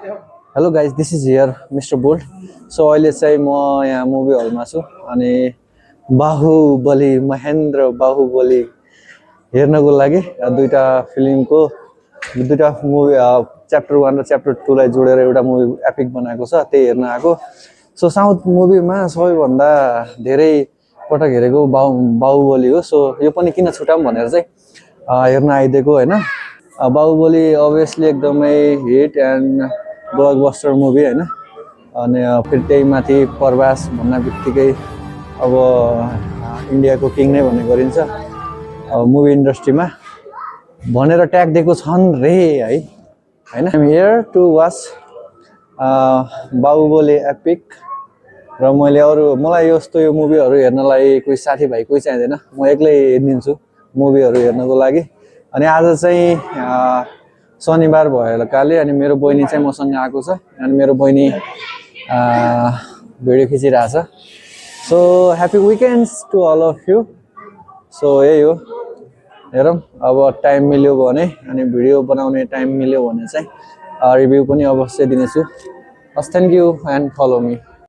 Hello guys, this is here mister bolt. So अहिले चाहिँ म यहाँ मुभी हलमा छु अनि बाहुबली महेन्द्र बाहुबली हेर्नको लागि दुईटा फिल्मको दुईटा मुभी च्याप्टर 1 र च्याप्टर 2 लाई जोडेर एउटा मुभी एपिक बनाएको छ, त्यही हेर्न आएको। सो साउथ मुभीमा सबैभन्दा धेरै पटक हेरेको बाहुबली हो। सो यो पनि किन छुटाऊँ भनेर चाहिँ हेर्न आइदिएको होइन। बाहुबली अभियसली एकदमै हिट एन्ड ब्लकबस्टर मुभी होइन। अनि फेरि त्यही माथि प्रभास भन्ने बित्तिकै अब इन्डियाको किङ नै भन्ने गरिन्छ मुभी इन्डस्ट्रीमा भनेर ट्याग दिएको छन् रे है होइन। I'm here to watch Baahubali epic. र मलाई यस्तो यो मुभीहरू हेर्नलाई कोही साथीभाइ कोही चाहिँदैन, म एक्लै हेरिदिन्छु मुभीहरू हेर्नको लागि। अनि आज चाहिँ शनिबार भएकाले अनि मेरो बहिनी चाहिँ मसँग आएको छ अनि मेरो बहिनी भिडियो खिचिरहेछ। So happy weekends to all of you. So यही हो, हेरौँ अब टाइम मिल्यो भने अनि भिडियो बनाउने टाइम मिल्यो भने चाहिँ रिभ्यू पनि अवश्य दिनेछु। हस्, thank you and follow me.